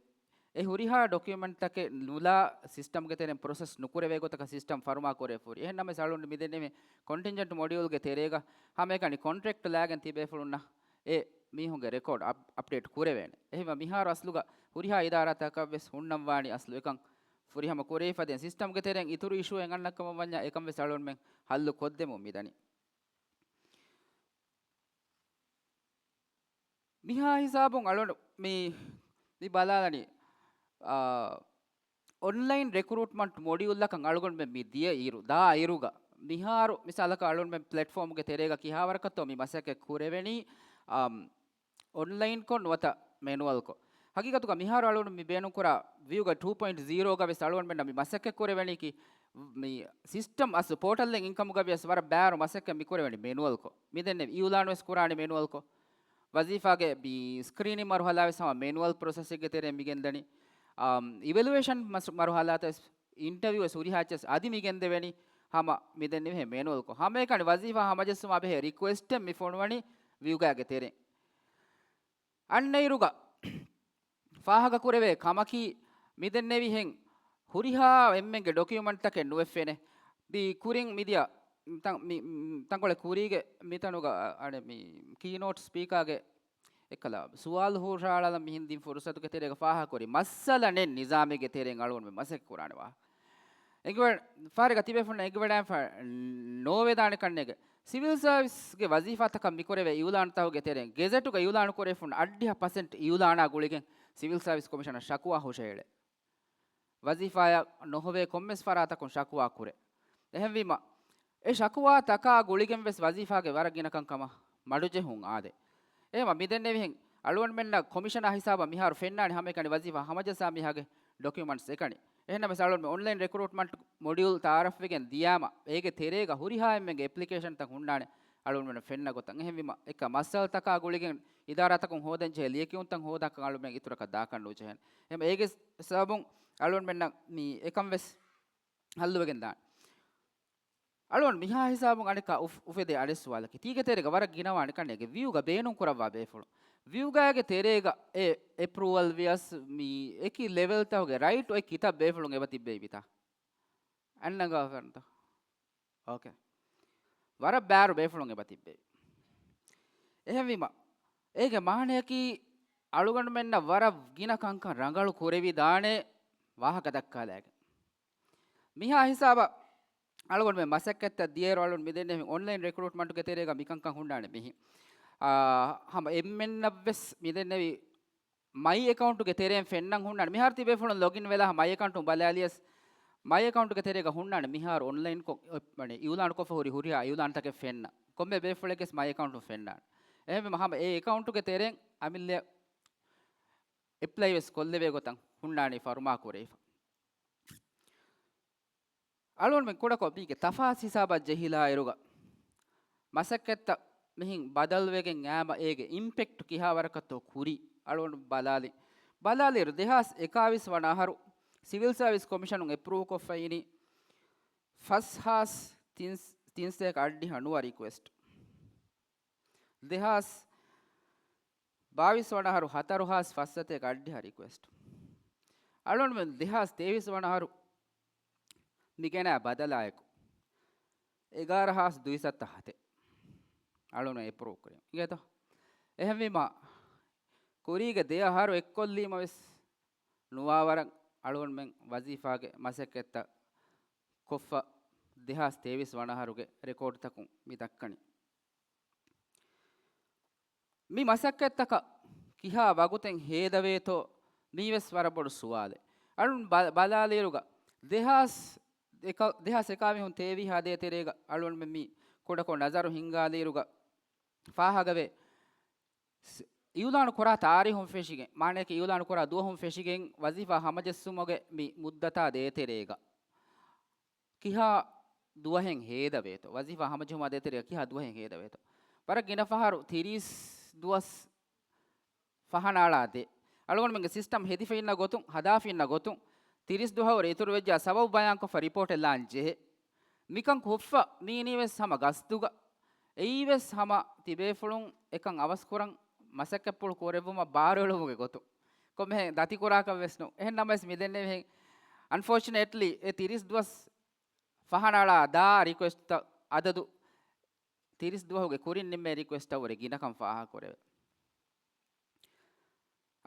އެ ހުރިހާ ޑޮކިއުމެންޓްތަކެއް ނުލާ ސިސްޓަމްގެ ތެރެއިން ޕްރޮސެސް ނުކުރެވޭ ގޮތަކަށް ސިސްޓަމް ފަރުމާ ކުރެވިފަ ހުރި. އެހެން ނަމަވެސް އަޅުގަނޑު މިދެންނެވި ކޮންޓިންޖެންޓް މޮޑިއުލްގެ ތެރޭގަ ހަމައެކަނި ކޮންޓްރެކްޓް ލާގެން ތިބޭފުޅުންނަށް އެ މީހުންގެ ރެކޯޑް އަޕް، އަޕްޑޭޓް ކުރެވޭނެ. އެހެންވެ މިހާރު އަސްލުގަ ހުރިހާ އިދާރާތަކަށް ވެސް ހުންނަން ވާނީ އަސްލު އެކަން ފުރިހަމަ ކުރެވިފަ ދެން ސިސްޓަމްގެ ތެރެއިން އިތުރު އިޝޫއެއް އަންނަ ކަމަށް ވަންޏާ އެކަން ވެސް އަޅުގަނޑުމެން ހައްލު ކޮށްދެމުން މިދަނީ. މިހާ ހިސާބުން އަޅުގަނޑު މި، މި ބަލާލަނީ، އާ، އޮންލައިން ރެކްރޫޓްމަންޓް މޮޑިއުލްއަކަށް އަޅުގަނޑުމެން މި ދިޔަ އިރު، ދާ އިރުގަ، މިހާރު މިސާލަކަށް އަޅުގަނޑުމެން ޕްލެޓްފޯމްގެ ތެރޭގަ ކިހާވަރަކަށްތޯ މި މަސައްކަތް ކުރެވެނީ، އާ، އޮންލައިންކޮށް ނުވަތަ މެނުއަލްކޮށް. ހަގީގަތުގަ މިހާރު އަޅުގަނޑު މި ބޭނުންކުރާ ވިއުގަ ޓޫ ޕޮއިންޓް ޒީރޯގަ ވެސް އަޅުގަނޑުމެންނަށް މި މަސައްކަތް ކުރެވެނީކީ، މި ސިސްޓަމް އަސްލު ޕޯޓަލްއެއް އިންކަމުގަ ވިޔަސް ވަރަށް ބާރު މަސައްކަތް މި ކުރެވެނީ މެނުއަލްކޮށް. މިދެންނެވި އިއުލާނު ވެސް ކުރާނީ މެނުއަލްކޮށް. ވަޒީފާގެ މި ސްކްރީނިން މަރުހަލާ ވެސް ހަމަ މެނުއަލް ޕްރޮސެސެއްގެ ތެރެއިން މި ގެންދަނީ. އާ، އިވެލުއޭޝަން މަސް، މަރުހަލާތައް ވެސް، އިންޓަވިއު ވެސް ހުރިހާ އެއްޗެއް ވެސް އަދި މި ގެންދެވެނީ ހަމަ މިދެންނެވިހެން މެނުއަލްކޮށް. ހަމައެކަނި ވަޒީފާ ހަމަޖެއްސުމާ ބެހޭ ރިކުއެސްޓެއް މި ފޮނުވަނީ ވިއުގާގެ ތެރެއިން. އަންނައިރުގަ ފާހަގަކުރެވޭ ކަމަކީ، މިދެންނެވިހެން ހުރިހާ އެންމެންގެ ޑޮކިއުމަންޓްތަކެއް ނުވެފޭނެ. މި ކުރިން މިދިޔަ ތަން، މި، މި، ތަންކޮޅެއް ކުރީގެ މިތަނުގަ، އަ، އަނެއް މި ކީނޯޓް ސްޕީކާގެ އެއްކަލަ ސުވާލު ހުށަހަޅާލަން މިހެން ދިން ފުރުސަތުގެ ތެރޭގަ ފާހަގަކުރި މައްސަލަ ނެތް ނިޒާމީގެ ތެރެއިން އަޅުގަނޑުމެން މަސައްކަތް ކުރާނެ ވާހަކަ. އެނގިވަ، ފާރިގަ ތިބޭފުޅުން އެނގިވަޑައިފަ ނޯވެދާނެ ކަންނޭގެ ސިވިލް ސާވިސްގެ ވަޒީފާތަކަށް މިކުރެވޭ އިއުލާނުތަކުގެ ތެރެއިން ގެޒެޓުގަ އިއުލާނު ކުރެވިފުން އަށްޑިހަ ޕަސެންޓް އިއުލާނާ ގުޅިގެން ސިވިލް ސާވިސް ކޮމިޝަނަށް ޝަކުވާ ހުށައެޅޭ. ވަޒީފާއަށް ނުހޮވޭ ކޮންމެސް ފަރާތަކުން ޝަކުވާ ކުރޭ. އެހެންވީމަ، އެ ޝަކުވާތަކާ ގުޅިގެން ވެސް ވަޒީފާގެ ވަރަށް ގިނަ ކަންކަމަށް މަޑުޖެހުން އާދޭ. އެހެންވީމަ، މިދެންނެވިހެން އަޅުގަނޑުމެންނަށް ކޮމިޝަނާ ހިސާބަށް މިހާރު ފެންނާނެ ހަމައެކަނި ވަޒީފާ ހަމަޖައްސާ މީހާގެ ޑޮކިއުމަންޓްސް އެކަނި. އެހެންނަމަވެސް އަޅުގަނޑުމެން އޮންލައިން ރެކްރޫޓްމަންޓް މޮޑިއުލް ތައާރަފްވެގެން ދިޔާމަ، އޭގެ ތެރޭގަ ހުރިހާ އެންމެންގެ އެޕްލިކޭޝަންތައް ހުންނާނެ އަޅުގަނޑުމެން ފެންނަ ގޮތަށް. އެހެންވީމަ، އެކަ މައްސަލަތަކާ ގުޅިގެން އިދާރާތަކުން ހޯދަންޖެހޭ ލިޔެކިޔުންތައް ހޯދާކަށް އަޅުމެން އިތުރަކަށް ދާކަށް ނުޖެހޭނެ. އެހެން އޭގެ ސަބަބުން އަޅުގަނޑުމެންނަށް މި އެކަން ވެސް ހައްލުވެގެން ދާނެ. އަޅުގަނޑު މިހާ ހިސާބުން އަނެއްކާ އުފް، އުފެދޭ އަނެއް ސުވާލަކީ، ތީގެ ތެރޭގަ ވަރަށް ގިނަވާނެ ކަންނޭގެ ވިއުގަ ބޭނުން ކުރައްވާ ބޭފުޅުން. ވިއުގާގެ ތެރޭގަ އެ އެޕްރޫވަލް ވިޔަސް މި އެކި ލެވެލްތަކުގެ ރައިޓް އޮތް ކިތައް ބޭފުޅުން އެބަ ތިއްބެވިތާ؟ އަންނަން ގާފަރުންތަ؟ އޯކޭ. ވަރަށް ބާރު ބޭފުޅުން އެބަ ތިއްބެވި. އެހެންވީމަ، އޭގެ މާނަޔަކީ އަޅުގަނޑުމެންނަށް ވަރަށް ގިނަ ކަންކަން ރަނގަޅު ކުރެވިދާނެ ވާހަކަ ދައްކާލައިގެން. މިހާ ހިސާބަށް އަޅުގަނޑުމެން މަސައްކަތްތައް ދިޔައިރު އަޅުގަނޑު މިދެންނެވި އޮންލައިން ރެކްރޫޓްމަންޓުގެ ތެރޭގަ މިކަންކަން ހުންނާނެ މިހި. އާ، ހަމަ އެންމެންނަށްވެސް މިދެންނެވި މައި އެކައުންޓުގެ ތެރެއިން ފެންނަން ހުންނާނެ. މިހާރު ތި ބޭފުޅުން ލޮގިން ވެލާ މައި އެކައުންޓުން ބަލާލިޔަސް، މައި އެކައުންޓުގެ ތެރޭގަ ހުންނާނެ މިހާރު އޮންލައިން ކޮށް، އެ، މަނި އިއުލާނު ކޮށްފަ ހުރި ހުރިހާ އިއުލާނުތަކެއް ފެންނަ. ކޮންމެ ބޭފުޅެއްގެސް މައި އެކައުންޓުން ފެންނާނެ. އެހެންވީމަ ހަމަ އެ އެކައުންޓުގެ ތެރެއިން އަމިއްލައަށް އެޕްލައި ވެސް ކޮށްލެވޭ ގޮތަށް ހުންނާނީ ފަރުމާ ކުރެވިފަ. އަޅުގަނޑުމެން ކުޑަކޮށް މީގެ ތަފާސް ހިސާބަށް ޖެހިލާއިރުގަ، މަސައްކަތްތައް މިހިން ބަދަލުވެގެން އައިމަ އޭގެ އިމްޕެކްޓް ކިހާވަރަކަށްތޯ ކުރީ އަޅުގަނޑު ބަލާލި. ބަލާލިއިރު، ދެހާސް އެކާވީސް ވަނަ އަހަރު ސިވިލް ސާވިސް ކޮމިޝަނުން އެޕްރޫވް ކޮށްފައިނީ ފަސް ހާސް ތިން، ތިން ސަތޭކަ އަށްޑިހަ ނުވަ ރިކުއެސްޓް. ދެހާސް ބާވީސް ވަނަ އަހަރު ހަތަރު ހާސް ފަސް ސަތޭކަ އަށްޑިހަ ރިކުއެސްޓް. އަޅުގަނޑުމެން ދެހާސް ތޭވީސް ވަނަ އަހަރު މި ގެނައި ބަދަލާއެކު އެގާރަ ހާސް ދުއިސައްތަ ހަތެއް އަޅުގަނޑު އެޕްރޫވް ކުރީ. އިނގޭތޯ؟ އެހެންވީމަ، ކުރީގެ ދެ އަހަރު އެއްކޮށްލީމަ ވެސް ނުވާވަރަށް އަޅުގަނޑުމެން ވަޒީފާގެ މަސައްކަތްތައް ކޮށްފަ ދެހާސް ތޭވީސް ވަނަ އަހަރުގެ ރެކޯޑްތަކުން މި ދައްކަނީ. މި މަސައްކަތްތަކަށް ކިހާ ވަގުތެއް ހޭދަވޭތޯ، މީވެސް ވަރަށް ބޮޑު ސުވާލެއް. އަޅުން ބަ-، ބަލާލިއިރުގަ، ދެހާސް އެކަ-، ދެހާސް އެކާވީހުން ތޭވީހާ ދޭތެރޭގަ އަޅުން މި ކުޑަކޮށް ނަޒަރު ހިންގާލިއިރުގަ، ފާހަގަވޭ، ސް-، އިއުލާނު ކުރާ ތާރީހުން ފެށިގެން، މާނައަކީ އިއުލާނު ކުރާ ދުވަހުން ފެށިގެން ވަޒީފާ ހަމަޖެއްސުމުގެ މި މުއްދަތާ ދޭތެރޭގަ ކިހާ ދުވަހެއް ހޭދަވޭތޯ؟ ވަޒީފާ ހަމަޖެހުމާ ދޭތެރޭގަ ކިހާ ދުވަހެއް ހޭދަވޭތޯ؟ ވަރަށް ގިނަ ފަހަރު ތިރީސް ދުވަސް ފަހަނައަޅާ ދޭ. އަޅުގަނޑުމެންގެ ސިސްޓަމް ހެދިފަ އިންނަ ގޮތުން، ހަދާފަ އިންނަ ގޮތުން، ތިރީސް ދުވަހު ވުރެ އިތުރުވެއްޖާ ސަބަބު ބަޔާންކޮށްފަ ރިޕޯޓެއް ލާން ޖެހޭ. މިކަން ކޮށްފަ މީނީވެސް ހަމަ ގަސްދުގަ، އެއީވެސް ހަމަ ތިބޭފުޅުން އެކަން އަވަސްކުރަން މަސައްކަތްޕުޅު ކުރެއްވުމަށް ބާރުއެޅުމުގެ ގޮތުން. ކޮންމެހެން ދަތިކުރާކަށް ވެސް ނޫން. އެހެން ނަމަވެސް މި ދެންނެވިހެން އަންފޯޗުނޭޓްލީ އެ ތިރީސް ދުވަސް ފަހަނައަޅާ ދާ ރިކުއެސްޓްތައް އަދަދު ތިރީސް ދުވަހުގެ ކުރިން ނިންމޭ ރިކުއެސްޓްތައް ވުރެ ގިނަކަން ފާހަގަކުރެވޭ.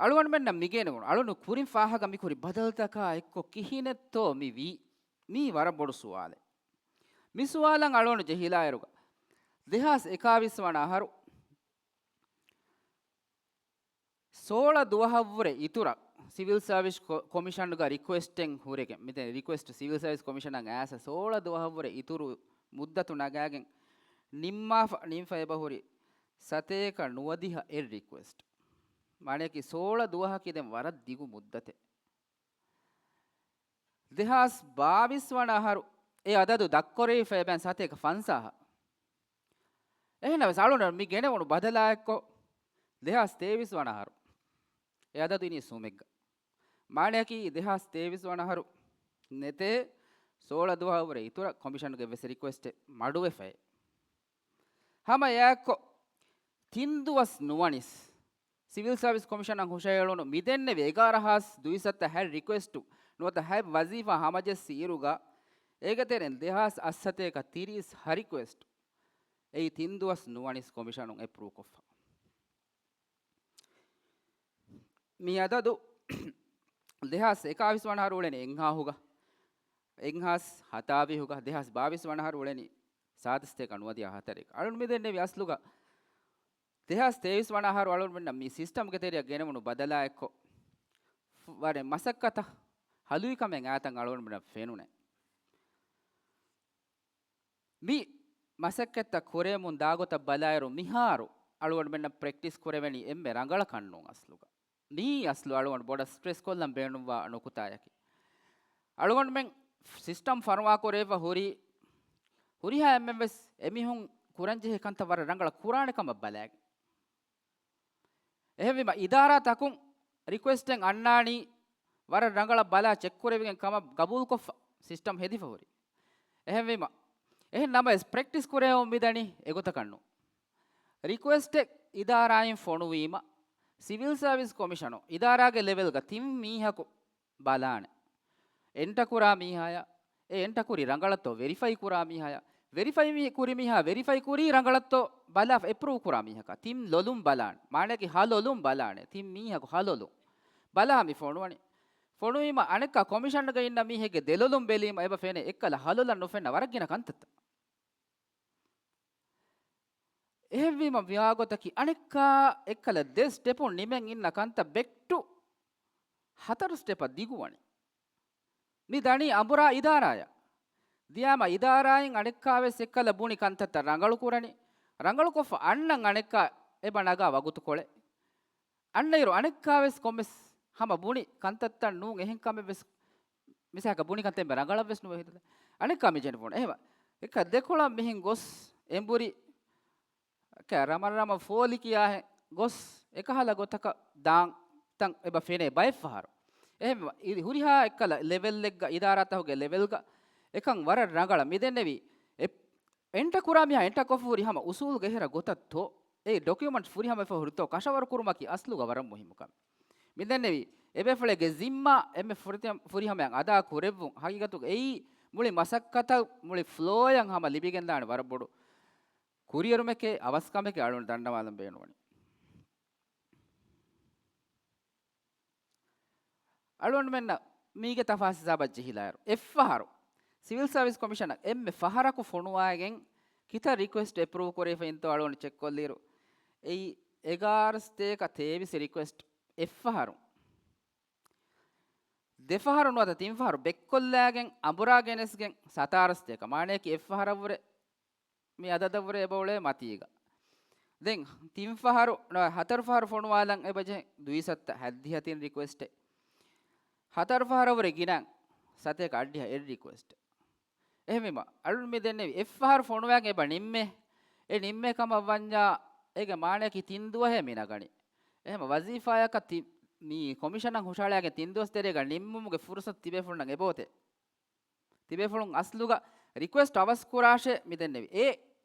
އަޅުގަނޑުމެންނަށް މިގޭނެވުނު އަޅުނު ކުރިން ފާހަގަ މިކުރި ބަދަލުތަކާ އެއްކޮށް ކިހިނެއްތޯ މި ވީ؟ މީ ވަރަށް ބޮޑު ސުވާލެއް. މި ސުވާލަށް އަޅުގަނޑު ޖެހިލާއިރުގަ، ދެހާސް އެކާވީސް ވަނަ އަހަރު ސޯޅަ ދުވަހަށްވުރެ އިތުރަށް ސިވިލް ސާވިސް ކޮ-، ކޮމިޝަނުގަ ރިކުއެސްޓެއް ހުރެގެން، މިދެން ރިކުއެސްޓް ސިވިލް ސާވިސް ކޮމިޝަނަށް އައިސް ސޯޅަ ދުވަހަށްވުރެ އިތުރު މުއްދަތު ނަގާގެން ނިންމާފަ، ނިންފަ އެބަހުރި ސަތޭކަ ނުވަދިހަ އެއް ރިކުއެސްޓް. މާނަޔަކީ ސޯޅަ ދުވަހަކީ ދެން ވަރަށް ދިގު މުއްދަތެއް. ދެހާސް ބާވީސް ވަނަ އަހަރު އެ އަދަދު ދަށްކުރެވިފަ އެބައިން ސަތޭކަ ފަންސާހަށް. އެހެންނަމަވެސް އަޅުގަނޑު މި ގެނެވުނު ބަދަލާއެއްކޮށް، ދެހާސް ތޭވީސް ވަނަ އަހަރު އެ އަދަދު އިނީ ސުމެއްގަ. މާނަޔަކީ ދެހާސް ތޭވީސް ވަނަ އަހަރު ނެތޭ ސޯޅަ ދުވަހަށްވުރެ އިތުރަށް ކޮމިޝަނުގެ ވެސް ރިކުއެސްޓެއް މަޑުވެފައޭ. ހަމަ އެއާއެއްކޮށް، ތިން ދުވަސް ނުވަނިސް، ސިވިލް ސާވިސް ކޮމިޝަނަށް ހުށަހެޅުނު މިދެންނެވި އެގާރަ ހާސް ދުއިސައްތަ ހަތް ރިކުއެސްޓު ނުވަތަ ހަތް ވަޒީފާ ހަމަޖެއްސި އިރުގަ، އޭގެ ތެރެއިން ދެހާސް އަށްސަތޭކަ ތިރީސް ހަ ރިކުއެސްޓު އެއީ ތިން ދުވަސް ނުވަނިސް ކޮމިޝަނުން އެޕްރޫވް ކޮށްފަ. މި އަދަދު ދެހާސް އެކާވީސް ވަނަ އަހަރު އުޅެނީ އެއްހާހުގަ، އެއްހާސް ހަތާވީހުގަ، ދެހާސް ބާވީސް ވަނަ އަހަރު އުޅެނީ ސާދަ ސަތޭކަ ނުވަދިހަ ހަތަރެއް. އަޅުން މި ދެންނެވި އަސްލުގަ ދެހާސް ތޭވީސް ވަނަ އަހަރު އަޅުންމެންނަށް މި ސިސްޓަމްގެ ތެރެއަށް ގެނެވުނު ބަދަލާއެއްކޮށް، ވަރެއް މަސައްކަތަށް ހަލުވިކަމެއް އާތަން އަޅުންމެންނަށް ފެނުނެ. މި މަސައްކަތްތައް ކުރެވެމުން ދާގޮތަށް ބަލާއިރު، މިހާރު އަޅުގަނޑުމެންނަށް ޕްރެކްޓިސް ކުރެވެނީ އެންމެ ރަނގަޅަކަށް ނޫން އަސްލުގަ. މީ އަސްލު އަޅުގަނޑު ބޮޑަށް ސްޓްރެސް ކޮށްލަން ބޭނުންވާ ނުކުތާޔަކީ. އަޅުގަނޑުމެން ސިސްޓަމް ފަރުވާކުރެވިފަ ހުރީ، ހުރިހާ އެންމެން ވެސް އެމީހުން ކުރަންޖެހޭ ކަންތައް ވަރަށް ރަނގަޅަށް ކުރާނެ ކަމަށް ބަލައިގެން. އެހެންވީމަ، އިދާރާތަކުން ރިކުއެސްޓެއް އަންނާނީ ވަރަށް ރަނގަޅަށް ބަލާ ޗެކް ކުރެވިގެން ކަމަށް ގަބޫލުކޮށްފަ ސިސްޓަމް ހެދިފަ ހުރި. އެހެންވީމަ، އެހެން ނަމަވެސް ޕްރެކްޓިސް ކުރެވެމުން މިދަނީ އެގޮތަކަށް ނޫން. ރިކުއެސްޓެއް އިދާރާއިން ފޮނުވީމަ، ސިވިލް ސާވިސް ކޮމިޝަނު އިދާރާގެ ލެވެލްގަ ތިން މީހަކު ބަލާނެ. އެންޓަ ކުރާ މީހާޔަށް، އެ އެންޓަ ކުރީ ރަނގަޅަށްތޯ ވެރިފައި ކުރާ މީހާޔަށް، ވެރިފައި މީ-، ކުރި މީހާ ވެރިފައި ކުރީ ރަނގަޅަށްތޯ ބަލާ އެޕްރޫވް ކުރާ މީހަކަށް ތިން ލޮލުން ބަލާނެ. މާނައަކީ ހަ ލޮލުން ބަލާނެ. ތިން މީހަކު ހަ ލޮލުން ބަލާ މި ފޮނުވަނީ. ފޮނުވީމަ އަނެއްކާ ކޮމިޝަންގަ އިންނަ މީހެއްގެ ދެލޮލުން ބެލީމަ އެބަ ފެނޭ އެއްކަލަ ހަ ލޮލަށް ނުފެންނަ ވަރަށް ގިނަ ކަންތައްތައް. އެހެންވީމަ ވިޔާގޮތަކީ އަނެއްކާ އެއްކަލަ ދެ ސްޓެޕުން ނިމެން އިންނަ ކަންތައް ބެކް ޓު ހަތަރު ސްޓެޕަށް ދިގުވަނީ. މި ދަނީ އަނބުރާ އިދާރާޔަށް. ދިޔާމަ އިދާރާއިން އަނެއްކާވެސް އެއްކަލަ ބުނި ކަންތައްތައް ރަނގަޅު ކުރަނީ. ރަނގަޅުކޮށްފަ އަންނަން އަނެއްކާ އެބަ ނަގާ ވަގުތުކޮޅެއް. އަންނައިރު އަނެއްކާވެސް ކޮންމެސް ހަމަ ބުނި ކަންތައްތައް ނޫން އެހެން ކަމެއްވެސް މިސާކަށް ބުނި ކަންތައް އެންމެ ރަނގަޅަށްވެސް ނުވެ ހިތުލެ. އަނެއްކާ މި ޖެނެވުނު. އެހެމަ އެކަ ދެކޮޅަށް މިހެން ގޮސް އެނބުރި ކަ ރަމަ ރަމަ ފޯލި ކިޔާހެން ގޮސް އެކަހަލަ ގޮތަކަށް ދާން ތަން އެބަ ފެނޭ ބައެއްފަހަރު. އެހެން ހުރިހާ އެއްކަލަ ލެވެލްއެއްގަ އިދާރާތަކުގެ ލެވެލްގަ އެކަން ވަރަށް ރަނގަޅަށް މިދެންނެވި. އެ-، އެންޓަ ކުރާ މީހާ އެންޓަ ކޮށްފަ ހުރި ހަމަ އުސޫލުގެ އެހެރަ ގޮތަށްތޯ، އެ ޑޮކިއުމަންޓްސް ފުރިހަމަ އެފަ ހުރިތޯ ކަށަވަރު ކުރުމަކީ އަސްލުގަ ވަރަށް މުހިއްމު ކަމެއް. މިދެންނެވި އެބޭފުޅެއްގެ ޒިންމާ އެންމެ ފުރިތަ-، ފުރިހަމައަށް އަދާ ކުރެއްވުން ހަގީގަތުގަ އެއީ މުޅި މަސައްކަތަށް މުޅި ފްލޯއަށް ހަމަ ލިބިގެންދާނެ ވަރަށް ބޮޑު ކުރިއެރުމެކޭ އަވަސްކަމެކޭ އަޅުން ދަންނަވާލަން ބޭނުންވަނީ. އަޅުގަނޑުމެންނަށް މީގެ ތަފާސް ހިސާބަށް ޖެހިލާއިރު، އެއްފަހަރު ސިވިލް ސާވިސް ކޮމިޝަނަށް އެންމެ ފަހަރަކު ފޮނުވާގެން ކިތައް ރިކުއެސްޓް އެޕްރޫވް ކުރެވިފައިންތޯ އަޅުގަނޑު ޗެކްކޮށްލިއިރު، އެއީ އެގާރަ ސަތޭކަ ތޭވީސް ރިކުއެސްޓް އެއްފަހަރު. ދެފަހަރު ނުވަތަ ތިންފަހަރު ބެކްކޮށްލާގެން އަނބުރާ ގެނެސްގެން ސަތާރަ ސަތޭކަ، މާނަޔަކީ އެއްފަހަރަށްވުރެ މި އަދަދަށްވުރެ އެބައުޅޭ މަތީގަ. ދެން ތިންފަހަރު، ނަ-، ހަތަރުފަހަރު ފޮނުވާލަން އެބަޖެހެ ދުއިސައްތަ ހައްދިހަ ތިން ރިކުއެސްޓެއް. ހަތަރުފަހަރަށްވުރެ ގިނަ ސަތޭކަ އަށްޑިހަ އެއް ރިކުއެސްޓެއް. އެހެންވީމަ، އަޅުން މި ދެންނެވި އެއްފަހަރު ފޮނުވާގެން އެބަ ނިންމޭ. އެ ނިންމޭ ކަމަށް ވަންޏާ، އޭގެ މާނަޔަކީ ތިން ދުވަހޭ މި ނަގަނީ. އެހެން ވަޒީފާޔަކަށް ތި-، މި ކޮމިޝަނަށް ހުށަހަޅާގެން ތިން ދުވަސް ތެރޭގަ ނިންމުމުގެ ފުރުސަތު ތިބޭފުޅުންނަށް އެބައޮތޭ. ތިބޭފުޅުން އަސްލުގަ ރިކުއެސްޓް އަވަސް ކުރާށޭ މި ދެންނެވި. އެ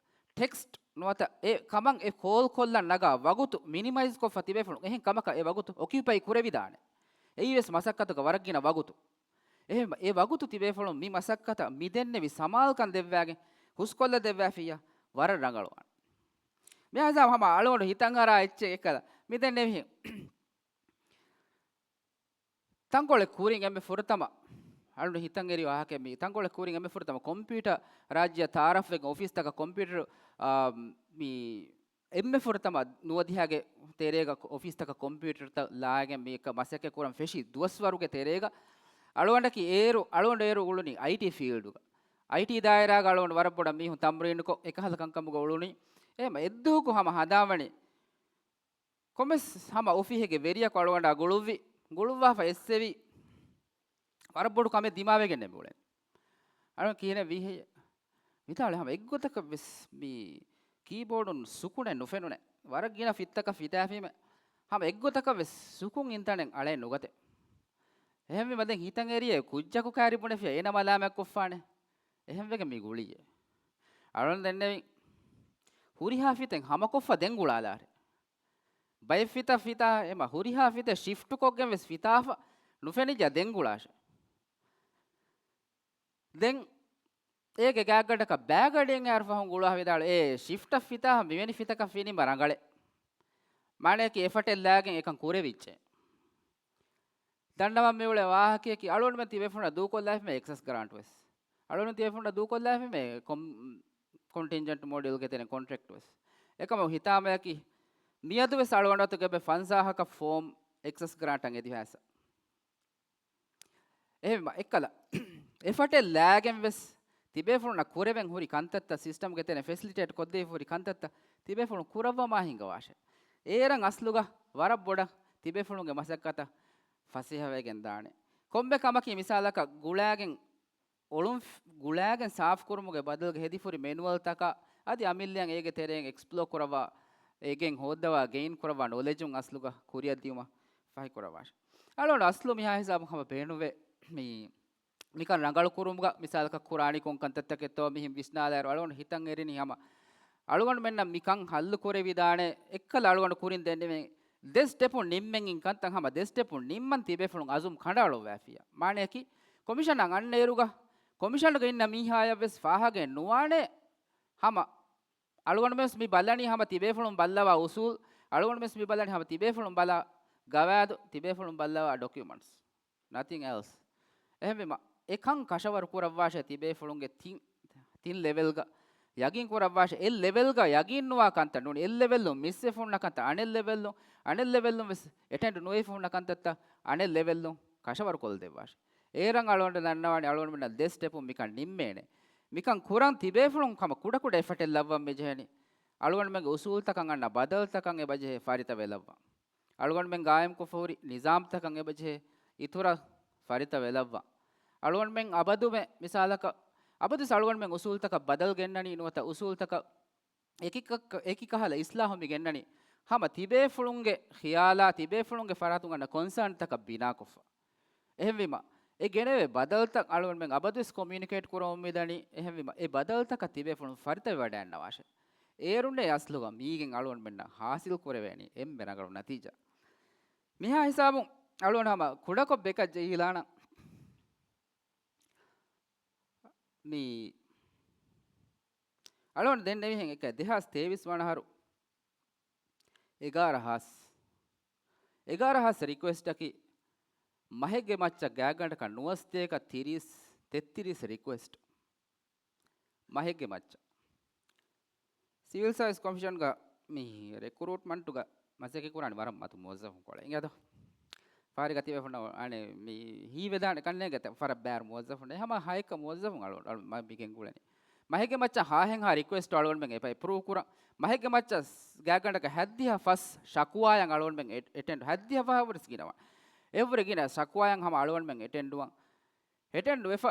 ޓެކްސްޓް ނުވަތަ އެ ކަމަށް އެ ކޯލް ކޮށްލަން ނަގާ ވަގުތު މިނިމައިޒް ކޮށްފަ ތިބޭފުޅުން އެހެން ކަމަކަށް އެ ވަގުތު އޮކިއުޕައި ކުރެވިދާނެ. އެއީވެސް މަސައްކަތުގަ ވަރަށް ގިނަ ވަގުތު. އެހެން އެ ވަގުތު ތިބޭފުޅުން މި މަސައްކަތަށް މި ދެންނެވި ސަމާލުކަން ދެއްވާގެން ހުސްކޮށްލަ ދެއްވާފިއްޔާ ވަރަށް ރަނގަޅުވާނެ. މިހާ ހިސާބު ހަމަ އަޅުގަނޑު ހިތަށް އަރާ އެއްޗެއް އެކަލަ މި ދެންނެވިހެން. ތަންކޮޅެއް ކުރިން އެންމެ ފުރަތަމަ، އަޅުގަނޑު ހިތަށް އެރި ވާހަކަ މި ތަންކޮޅެއް ކުރިން އެންމެ ފުރަތަމަ ކޮމްޕިއުޓަރ ރާއްޖެއަށް ތައާރަފްވެގެން އޮފީސްތަކަށް ކޮމްޕިއުޓަރު، އާ، މި އެންމެ ފުރަތަމަ ނުވަދިހައިގެ ތެރޭގަ އޮފީސްތަކަށް ކޮމްޕިއުޓަރތައް ލާގެން މި މަސައްކަތް ކުރަން ފެށި ދުވަސްވަރުގެ ތެރޭގަ އަޅުގަނޑަކީ އޭރު، އަޅުގަނޑު އޭރު އުޅުނީ އައިޓީ ފީލްޑުގަ. އައިޓީ ދާއިރާގަ އަޅުގަނޑު ވަރަށް ބޮޑަށް މީހުން ތަމްރީނުކޮށް އެކަހަލަ ކަންކަމުގަ އުޅުނީ. އެހެން އެއްދުވަހަކު ހަމަ ހަނދާންވަނީ ކޮންމެސް ހަމަ އޮފީހެއްގެ ވެރިޔަކު އަޅުގަނޑާ ގުޅުއްވި، ގުޅުއްވާފަ އެއްސެވި، ވަރަށް ބޮޑު ކަމެއް ދިމާވެގެން ނެމެ އުޅެން. އަޅުގަނޑު ކިހިނެއް ވީހެއްޔެވެ؟ ވިދާޅުވި ހަމަ އެއްގޮތަކަށް ވެސް މި ކީބޯޑުން ސުކުނެއް ނުފެނުނެ. ވަރަށް ގިނަ ފިއްތަކަށް ފިތާފީމެ. ހަމަ އެއްގޮތަކަށް ވެސް ސުކުން އިންތަނެއް އަޅެއް ނުގަތެ. އެހެންވީމަ ދެން ހިތަށް އެރިއޭ ކުއްޖަކު ކައިރި ބުނެފިޔާ އޭނަ މަލާމާތްކޮށްފާނެ. އެހެންވެގެން މި ގުޅިއޭ. އަޅުން ދެންނެވި ހުރިހާ ފިތެއް ހަމަކޮށްފަ ދެން ގުޅާލާށޭ. ބައެއް ފިތަ ފިތާ އެމަ ހުރިހާ ފިތެއް ޝިފްޓް ކޮށްގެން ވެސް ފިތާފަ ނުފެނިއްޖާ ދެން ގުޅާށޭ. ދެން އޭގެ ގާތްގަނޑަކަށް ބައިގަޑިއެއް އައިރު ފަހުން ގުޅުވާ ވިދާޅު، އޭ ޝިފްޓަށް ފިތާ މިވެނި ފިތަކަށް ފިނީމަ ރަނގަޅޭ. މާނަޔަކީ އެ ފަޓެއް ލާގެން އެކަން ކުރެވިއްޖެ. ދަންނަވަން މިއުޅޭ ވާހަކަޔަކީ އަޅުގަނޑުމެން ތިބޭފުޅުންނަށް ދޫކޮށްލާފީމޭ އެކްސަސް ގްރާންޓް ވެސް. އަޅުގަނޑު ތިބޭފުޅުންނަށް ދޫކޮށްލާފީމޭ ކޮން-، ކޮންޓިންޖެންޓް މޮޑިއުލްގެ ތެރެއިން ކޮންޓްރެކްޓް ވެސް. އެކަމަކު ހިތާމަޔަކީ މިއަދު ވެސް އަޅުގަނޑު އަތުގަ އެބަ ފަންސާހަކަށް ފޯމް އެކްސަސް ގްރާންޓަށް އެދިފައިސް. އެހެންވީމަ އެއްކަލަ، އެ ފަޓެއް ލާގެން ވެސް ތިބޭފުޅުންނަށް ކުރެވެން ހުރި ކަންތައްތައް، ސިސްޓަމްގެ ތެރެއިން ފެސިލިޓޭޓް ކޮށްދީފަ ހުރި ކަންތައްތައް ތިބޭފުޅުން ކުރައްވަމާ ހިންގަވާށޭ. އޭރަށް އަސްލުގަ ވަރަށް ބޮޑަށް ތިބޭފުޅުންގެ މަސައްކަތަށް ފަސޭހަވެގެން ދާނެ. ކޮންމެ ކަމަކީ މިސާލަކަށް ގުޅާގެން އޮޅުން ފް-، ގުޅާގެން ސާފުކުރުމުގެ ބަދަލުގަ ހެދިފުރި މެނުއަލްތަކާ އަދި އަމިއްލައަށް އޭގެ ތެރެއިން އެކްސްޕްލޯ ކުރައްވާ، އޭގެން ހޯއްދަވާ، ގެއިން ކުރައްވާ ނޮލެޖުން އަސްލުގަ ކުރިއަށް ދިޔުމަށް ފަހިކުރައްވާށޭ. އަޅުގަނޑު އަސްލު މިހާ ހިސާބުން ހަމަ ބޭނުންވޭ މި މިކަން ރަނގަޅު ކުރުމުގަ މިސާލަކަށް ކުރާނީ ކޮން ކަންތައްތަކެއްތޯ މިހެން ވިސްނާލާއިރު އަޅުގަނޑު ހިތަށް އެރިނީ ހަމަ އަޅުގަނޑުމެންނަށް މިކަން ހައްލު ކުރެވިދާނެ އެއްކަލަ އަޅުގަނޑު ކުރިން ދެންނެވި ދެ ސްޓެޕުން ނިންމެން ކަންތައް ހަމަ ދެ ސްޓެޕުން ނިންމަން ތިބޭފުޅުން އަޒުމް ކަނޑައަޅުއްވާފިއްޔާ. މާނަޔަކީ ކޮމިޝަނަށް އަންނައިރުގަ ކޮމިޝަނުގަ އިންނަ މީހާޔަށް ވެސް ފާހަގައެއް ނުވާނެ ހަމަ އަޅުގަނޑުމެން ވެސް މި ބަލަނީ ހަމަ ތިބޭފުޅުން ބައްލަވާ އުސޫލް، އަޅުގަނޑުމެން ވެސް މި ބަލަނީ ހަމަ ތިބޭފުޅުން ބަލާ ގަވާއިދު، ތިބޭފުޅުން ބައްލަވާ ޑޮކިއުމަންޓްސް. Nothing else. އެހެންވީމަ، އެކަން ކަށަވަރު ކުރައްވާށޭ ތިބޭފުޅުންގެ ތިން، ތިން ލެވެލްގަ ޔަގީން ކުރައްވާށޭ. އެއް ލެވެލްގަ ޔަގީން ނުވާ ކަންތައް ނޫނީ، އެއް ލެވެލްލުން މިސްވެފަ ހުންނަ ކަންތައް އަނެއް ލެވެލްލުން، އަނެއް ލެވެލްލުން ވެސް އެޓެންޑް ނުވެފަ ހުންނަ ކަންތައްތައް އަނެއް ލެވެލްލުން ކަށަވަރު ކޮށްދެއްވާށޭ. އޭރަށް އަޅުގަނޑު ދަންނަވާނެ އަޅުގަނޑުމެންނަށް ދެ ސްޓެޕުން މިކަން ނިންމޭނެ. މިކަން ކުރަން ތިބޭފުޅުން ހަމަ ކުޑަކުޑަ އެފަޓެއް ލައްވަން މިޖެހެނީ. އަޅުގަނޑުމެންގެ އުސޫލްތަކަށް އަންނަ ބަދަލުތަކަށް އެބަޖެހޭ ފަރިތަވެލައްވާ. އަޅުގަނޑުމެން ގާއިމްކޮށްފަ ހުރި ނިޒާމްތަކަށް އެބަޖެހޭ އިތުރަށް ފަރިތަވެލައްވާ. އަޅުގަނޑުމެން އަބަދުމެ މިސާލަކަށް، އަބަދުވެސް އަޅުގަނޑުމެން އުސޫލްތަކަށް ބަދަލު ގެންނަނީ ނުވަތަ އުސޫލްތަކަށް އެކި ކަ-، އެކި ކަހަލަ އިސްލާހު މި ގެންނަނީ ހަމަ ތިބޭފުޅުންގެ ޚިޔާލާ ތިބޭފުޅުންގެ ފަރާތުން އަންނަ ކޮންސާންތަކަށް ބިނާކޮށްފަ. އެހެންވީމަ، އެ ގެނެވޭ ބަދަލުތައް އަޅުގަނޑުމެން އަބަދުވެސް ކޮމިއުނިކޭޓް ކުރަމުން މިދަނީ. އެހެންވީމަ، އެ ބަދަލުތަކަށް ތިބޭފުޅުން ފަރިތަވެވަޑައިގަންނަވާށޭ. އޭރުންނޭ އަސްލުގަ މީގެން އަޅުގަނޑުމެންނަށް ހާސިލް ކުރެވޭނީ އެންމެ ރަނގަޅު ނަތީޖާ. މިހާ ހިސާބުން އަޅުގަނޑު ހަމަ ކުޑަކޮށް ބެކަށް ޖެހިލާނަން. މި އަޅުގަނޑު ދެންނެވިހެން އެކަ ދެހާސް ތޭވީސް ވަނަ އަހަރު އެގާރަ ހާސް، އެގާރަ ހާސް ރިކުއެސްޓަކީ މަހެއްގެ މައްޗަށް ގާތްގަނޑަކަށް ނުވަސަތޭކަ ތިރީސް، ތެއްތިރީސް ރިކުއެސްޓް މަހެއްގެ މައްޗަށް. ސިވިލް ސާވިސް ކޮމިޝަންގަ މި ރެކްރޫޓްމަންޓުގަ މަސައްކަތް ކުރާނެ ވަރަށް މަދު މުވައްޒަފުން ކޮޅެއް އިނގޭތޯ. ފާރިގަ ތިބޭފުޅުންނަށް އަނެއް މި ހީވެދާނެ ކަންނޭނގެ ވަރަށް ބޭރު މުވައްޒަފުން ހަމަ ހައެއްކަ މުވައްޒަފުން އަޅު، އަޅު މަ-، މި ގެންގުޅެނީ. މަހެއްގެ މައްޗަށް ހާހެއްހާ ރިކުއެސްޓް އަޅުގަނޑުމެން އެޕްރޫވް ކުރަން. މަހެއްގެ މައްޗަށް ގާތްގަނޑަކަށް ހަތްދިހަ ފަސް ޝަކުވާޔަށް އަޅުގަނޑުމެން އެ-، އެޓެންޑް ހަތްދިހަ ފަހަށް ވުރެސް ގިނަވާނެ. އެއްވުރެ ގިނަ ޝަކުވާޔަށް ހަމަ އަޅުގަނޑުމެން އެޓެންޑްވާން. އެޓެންޑް ވެފަ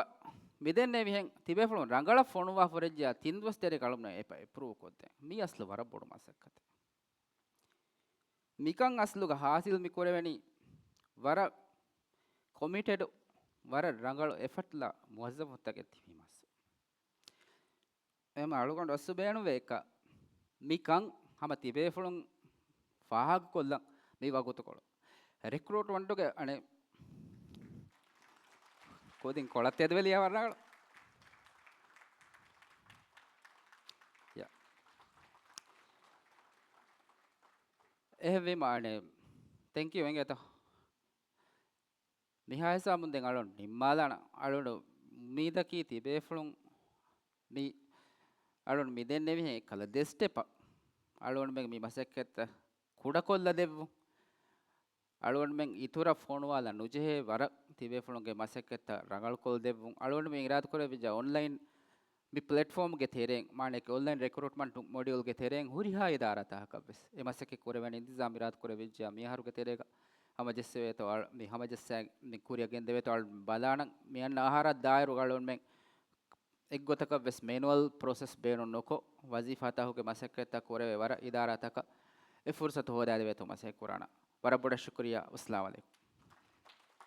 މިދެންނެވިހެން ތިބޭފުޅުން ރަނގަޅަށް ފޮނުވާ ފުރެއްޖެޔާ ތިން ދުވަސް ތެރޭ އަޅުގަނޑުމެން އެޕް-، އެޕްރޫވް ކޮށްދޭން. މީ އަސްލު ވަރަށް ބޮޑު މަސައްކަތެއް. މިކަން އަސްލުގަ ހާސިލް މި ކުރެވެނީ ވަރަށް ކޮމިޓެޑު، ވަރަށް ރަނގަޅު އެފަޓްލާ މުވައްޒަފުންތަކެއް ތިބީމަސް. އެހެން އަޅުގަނޑު އަސްލު ބޭނުންވޭ އެކަ މިކަން ހަމަ ތިބޭފުޅުން ފާހަގަކޮށްލަން މި ވަގުތުކޮޅު. ރެކްރޫޓްމަންޓުގެ އަނެއް ކުދިން ކޮޅަށް ތެދުވެލިޔާ ވަރަށް ރަނގަޅު. ޔާ. އެހެންވީމަ އަނެއް ތެންކިޔު އެނގޭތޯ. މިހާ ހިސާބުން ދެން އަޅުން ނިންމާލާނަ. އަޅުން އުއްމީދަކީ ތިބޭފުޅުން މި އަޅުން މި ދެންނެވިހެން އެއްކަލަ ދެ ސްޓެޕަށް އަޅުގަނޑުމެން މި މަސައްކަތްތައް ކުޑަކޮށްލަ ދެއްވުން. އަޅުގަނޑުމެން އިތުރަށް ފޮނުވާލަން ނުޖެހޭ ވަރަށް ތިބޭފުޅުންގެ މަސައްކަތްތައް ރަނގަޅުކޮށް ދެއްވުން. އަޅުގަނޑުމެން އިރާދަކުރެއްވިއްޖާ އޮންލައިން މި ޕްލެޓްފޯމްގެ ތެރެއިން، މާނައަކީ އޮންލައިން ރެކްރޫޓްމަންޓް މޮޑިއުލްގެ ތެރެއިން ހުރިހާ އިދާރާތަކަކަށްވެސް އެ މަސައްކަތް ކުރެވޭނެ އިންތިޒާމް އިރާދަކުރެއްވިއްޖެޔާ މިއަހަރުގެ ތެރޭގަ ހަމަޖެއްސެވޭތޯ އަޅު-، މި ހަމަޖެއްސާ މި ކުރިއަށް ގެންދެވޭތޯ އަޅު ބަލާނަން. މި އަންނަ އަހަރަށް ދާއިރު އަޅުގަނޑުމެން އެއްގޮތަކަށްވެސް މެނުއަލް ޕްރޮސެސް ބޭނުން ނުކޮށް، ވަޒީފާތަކުގެ މަސައްކަތްތައް ކުރެވޭ ވަރަށް އިދާރާތަކަށް އެ ފުރުސަތު ހޯދާދެވޭތޯ މަސައްކަތް ކުރާނަން. ވަރަށް ބޮޑަށް ޝުކުރިއްޔާ. އައްސަލާމު ޢަލައިކުމް.